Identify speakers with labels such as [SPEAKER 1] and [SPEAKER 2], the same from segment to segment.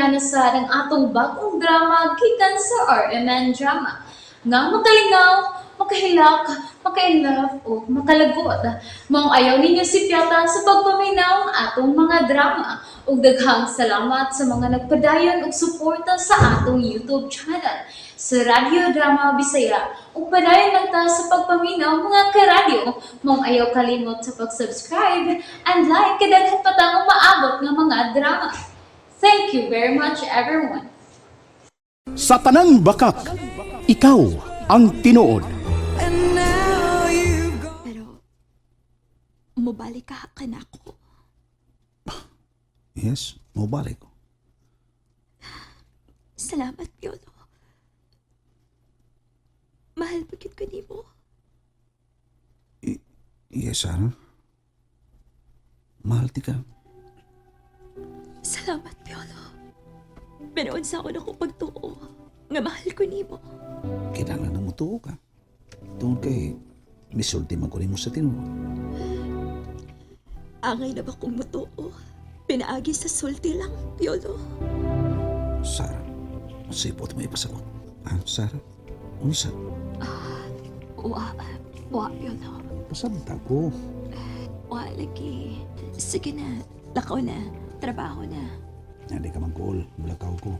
[SPEAKER 1] Amihan na sad ang atong bagong drama gikan sa RMN Drama nga makalingaw, makahilak, maka-inlove o makalagot. Maong ayaw ninyo sipyata sa pagpaminaw ang atong mga drama. Ug daghang salamat sa mga nagpadayon og suporta sa atong YouTube channel sa Radyo Drama Bisaya. Ug padayon lang ta sa pagpaminaw, mga karadyo. Maong ayaw kalimot sa pag-subscribe and like kay daghan pa tang umaabot nga mga drama. Thank you very much, everyone.
[SPEAKER 2] Sa tanang bakak, ikaw ang tinuod.
[SPEAKER 3] Pero, mobalik ka kanako?
[SPEAKER 4] Yes, mobalik ko.
[SPEAKER 3] Salamat, Piolo. Mahal pa gyud ko nimo.
[SPEAKER 4] Yes, Sarah. Mahal ti ka.
[SPEAKER 3] Salamat, Piolo. Pero unsa ko na kong pagtuo nga mahal ko nimo?
[SPEAKER 4] Kailangan na mutuo ka. Tungod kay misulti man ko nimo sa tinuod.
[SPEAKER 3] Angay na ba kong mutuo? Pinaagi sa sulti lang, Piolo.
[SPEAKER 4] Sarah, unsay buot mo ipasabot? Ah, Sarah? Unsa?
[SPEAKER 3] Wa, wa, Piolo.
[SPEAKER 4] Pasabta ko.
[SPEAKER 3] Wa, lagi. Sige na, lakaw na. Trabaho na.
[SPEAKER 4] Hindi ka man-gool. Mulakaw ko.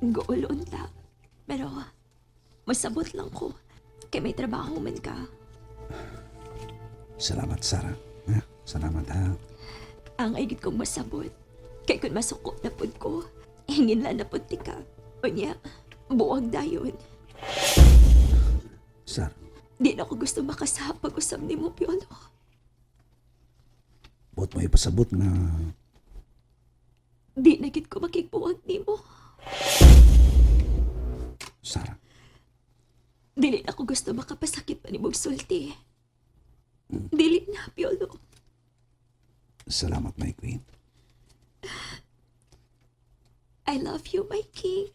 [SPEAKER 3] Gool unta. Pero, masabot lang ko. Kay may trabaho man ka.
[SPEAKER 4] Salamat, Sarah. Ha? Salamat, ha?
[SPEAKER 3] Angay gid kong masabot. Kay kung masuko na pud ko, hingin lang na pud ti ka. Unya, buwag dayon.
[SPEAKER 4] Sarah,
[SPEAKER 3] Di na ako gusto makasahap pag-usap nimo, Piolo.
[SPEAKER 4] buot mo ipasabot nga
[SPEAKER 3] Di na gid ko makigbuwag nimo.
[SPEAKER 4] Sarah,
[SPEAKER 3] Dili na ako gusto makapasakit pa nimong sulti. Dili na, Piolo.
[SPEAKER 4] Salamat, my queen.
[SPEAKER 3] I love you, my king.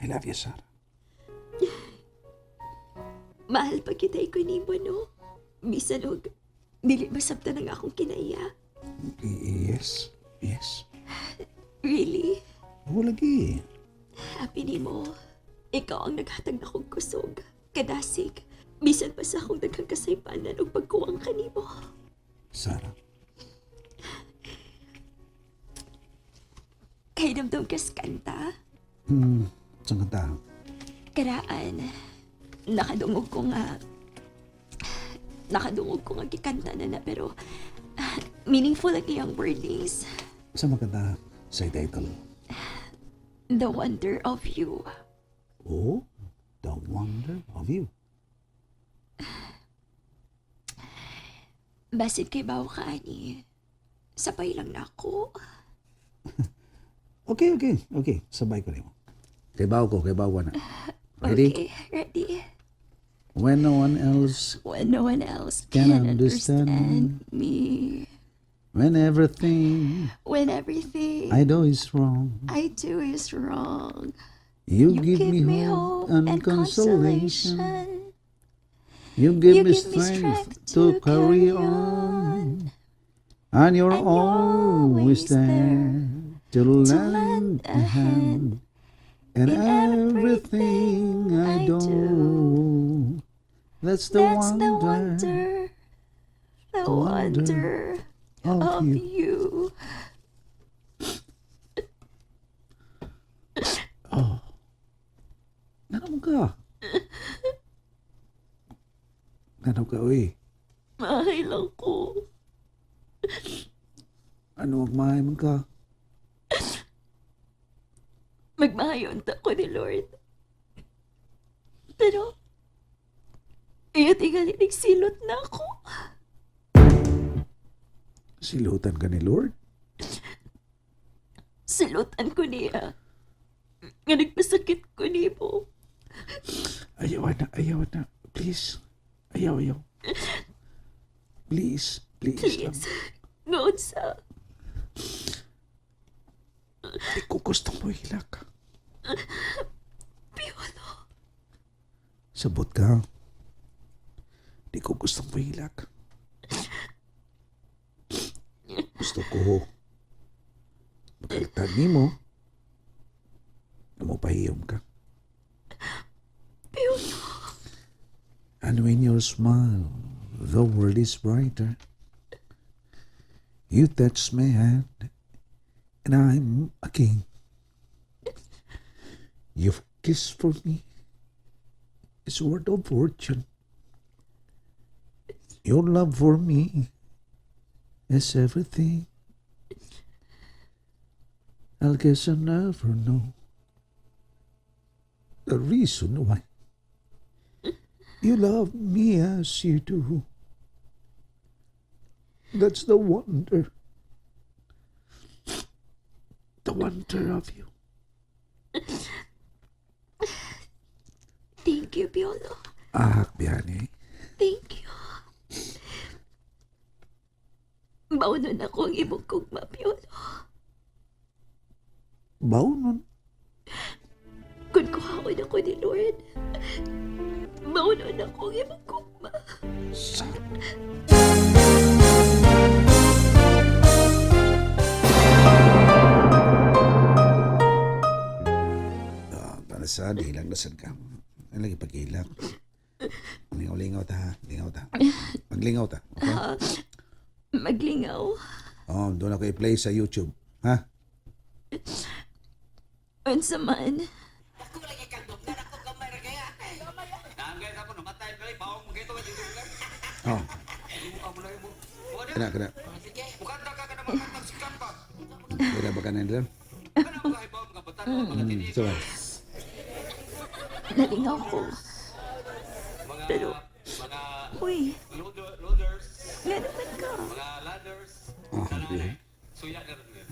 [SPEAKER 4] I love you, Sarah.
[SPEAKER 3] Mahal pa kita ko nimo, no? Bisan og dili masabtan ang akong kinaiya.
[SPEAKER 4] Yes.
[SPEAKER 3] Really?
[SPEAKER 4] Oo, lagi.
[SPEAKER 3] Happy nimo. Ikaw ang naghatag na kong kusog, kadasig. Bisan pa sa akong daghang kasaypanan ug pagkuwang kanimo.
[SPEAKER 4] Sarah,
[SPEAKER 3] Kay damdam kas kanta,
[SPEAKER 4] Saan kanta?
[SPEAKER 3] Karaan, nakadungog ko nga gikanta na na pero meaningful ang iyang wordings.
[SPEAKER 4] Saan maganda sa title?
[SPEAKER 3] The Wonder of You.
[SPEAKER 4] Oh, The Wonder of You.
[SPEAKER 3] Basin kay bawo ka ani. Sabay lang na ako.
[SPEAKER 4] Okay. Sabay ko nimo. Kay bawo ko, kay bawo na. Ready?
[SPEAKER 3] Okay, ready.
[SPEAKER 4] When no one else,
[SPEAKER 3] When no one else
[SPEAKER 4] can
[SPEAKER 3] can
[SPEAKER 4] understand
[SPEAKER 3] understand me.
[SPEAKER 4] When everything
[SPEAKER 3] When everything
[SPEAKER 4] I do is wrong,
[SPEAKER 3] I do is wrong,
[SPEAKER 4] you give me hope and consolation. You give
[SPEAKER 3] You
[SPEAKER 4] me
[SPEAKER 3] give me
[SPEAKER 4] strength
[SPEAKER 3] strength
[SPEAKER 4] to
[SPEAKER 3] to
[SPEAKER 4] carry
[SPEAKER 3] carry
[SPEAKER 4] on. And you're
[SPEAKER 3] And you're
[SPEAKER 4] always
[SPEAKER 3] always there
[SPEAKER 4] there to
[SPEAKER 3] to
[SPEAKER 4] lend
[SPEAKER 3] lend
[SPEAKER 4] a
[SPEAKER 3] a
[SPEAKER 4] hand in
[SPEAKER 3] in
[SPEAKER 4] everything I
[SPEAKER 3] I
[SPEAKER 4] do.
[SPEAKER 3] do.
[SPEAKER 4] That's the
[SPEAKER 3] That's the
[SPEAKER 4] wonder
[SPEAKER 3] wonder, the
[SPEAKER 4] the wonder
[SPEAKER 3] wonder
[SPEAKER 4] of
[SPEAKER 3] of
[SPEAKER 4] you.
[SPEAKER 3] you.
[SPEAKER 4] Ngano ka? Ngano ka, uy?
[SPEAKER 3] Mahay lang ko.
[SPEAKER 4] Ano ang mahay man ka?
[SPEAKER 3] Magmahayon ta ko ni Lord. Pero, iyo tingali nagsilot na ako.
[SPEAKER 4] Silutan ka ni Lord?
[SPEAKER 3] Silutan ko niya. Nga nagpasakit ko nimo.
[SPEAKER 4] Ayaw na, ayaw na. Please. Ayaw, ayaw. Please, please. Lang.
[SPEAKER 3] Please. Noon sa
[SPEAKER 4] Di ko gustong mo hilak.
[SPEAKER 3] Piolo.
[SPEAKER 4] Sabot ka. Di ko gustong mahilak. Gusto Gusto ko magkaltag nimo nga mopahiyom ka.
[SPEAKER 3] Piolo.
[SPEAKER 4] And when you smile, the world is brighter. You touch my hand, and I'm a king. You've kissed for me. It's worth a fortune. Your love for me is everything. I guess I never know the reason why you love me as you do. That's the wonder. The wonder of you.
[SPEAKER 3] Thank you, Piolo.
[SPEAKER 4] Ah, biyani.
[SPEAKER 3] Thank you. Maunon ako ang imong kugma, Piolo.
[SPEAKER 4] Baunon.
[SPEAKER 3] Kung kuhaon ako ni Lord, maunon ako ang imong kugma.
[SPEAKER 4] Sarap. Ah, para sa hilang lasad ka. Ay, lagi pag-ilak. Lingaw-lingaw ta, ha? Lingaw ta. Maglingaw ta, okay?
[SPEAKER 3] Maglingaw.
[SPEAKER 4] Oh, doon ako i-play sa YouTube. Ha?
[SPEAKER 3] Unsa man.
[SPEAKER 4] Oh. Kana, kana. Kaya ba ka na nila? So,
[SPEAKER 3] Nalingaw ko. Pero, uy. Nga naman ka.
[SPEAKER 4] Oh, okay.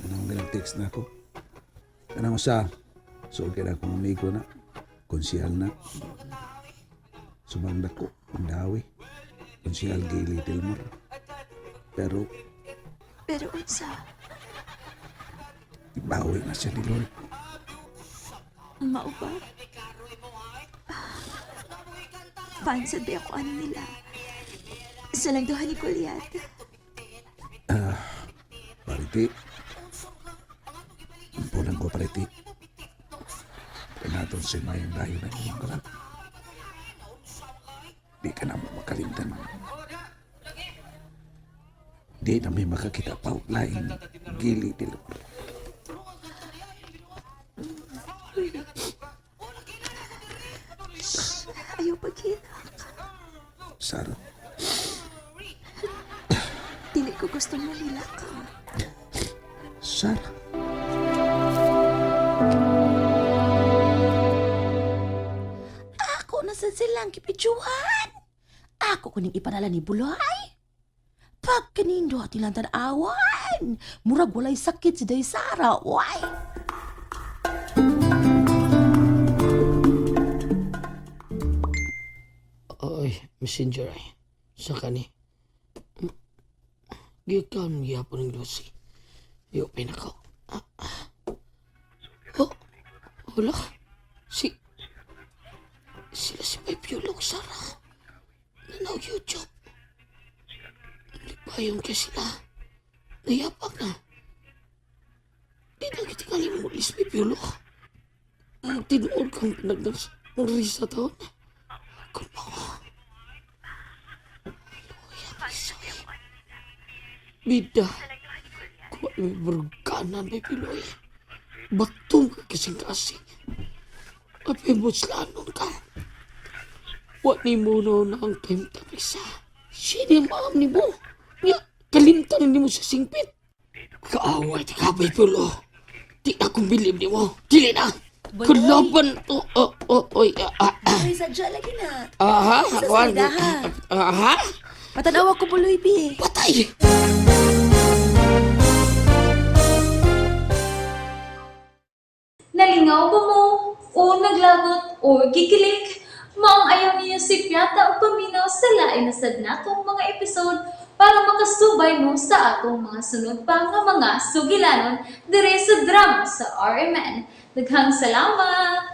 [SPEAKER 4] Anong ganang text na ako? Kanang usa, suod ka na akong amigo na, konsihal na. Sumanda ko, ang dawi. Konsihal Gay Littlemore. Pero,
[SPEAKER 3] Pero unsa,
[SPEAKER 4] bawi na siya ni Lord.
[SPEAKER 3] mao ba? Fan sad ba ako ano nila? Sa lang duha ni Goliath.
[SPEAKER 4] Pariti. Ampunan ko, pariti. Kanaton si Mayang dayo na imong kalap. Di ka na mo makalimtan. Di na may makakita pa og laing gili ni Lord.
[SPEAKER 3] Ayaw paghilak.
[SPEAKER 4] Sarah,
[SPEAKER 3] Dili ko gustong malila ka.
[SPEAKER 4] Sarah.
[SPEAKER 5] Ako na sa silang kipidyohan. Ako kuning ipanala ni Buloy. Pagkanindo at ilang tanawan. Murag walay sakit si Day Sara, way.
[SPEAKER 6] Oy, messenger ay. Sa kani. Gikan gyapon ng Lucy. Yo pinako. Ah, ah. Oh, wala. Si sila si may Piolog Sara. Nanaw YouTube. Lipayon kay sila. Nayapak na. Di na kita kalimulis may Piolog. Ang tinuod kang pinagdas ng risa taon. Kung pa ko. Bida. Kung may burganan may piloy. Batong ka kasing kasing. Apay mo slanon ka. Wa ni mo no na ang time tapisa. Sino maam ni mo? Nga, kalimtan ni mo sa singpit. Kaaway ti kabay pilo. Di akong bilib ni mo. Dili na. Kalaban to. Oh, oh, oy, ah, ah, ah.
[SPEAKER 5] Uy, sadya lagi na.
[SPEAKER 6] Aha,
[SPEAKER 5] Sa
[SPEAKER 6] kuwan.
[SPEAKER 5] salida, ha?
[SPEAKER 6] Aha,
[SPEAKER 5] Patanawa ko Buloy, bi.
[SPEAKER 6] patay.
[SPEAKER 1] Nalingaw ba mo? O naglagot o gikilig? Maong ayaw niyo si Piata o paminaw sa lain na sad natong mga episode para makasubay mo sa atong mga sunod pa nga mga sugilanon dire sa drama sa RMN. Daghang salamat!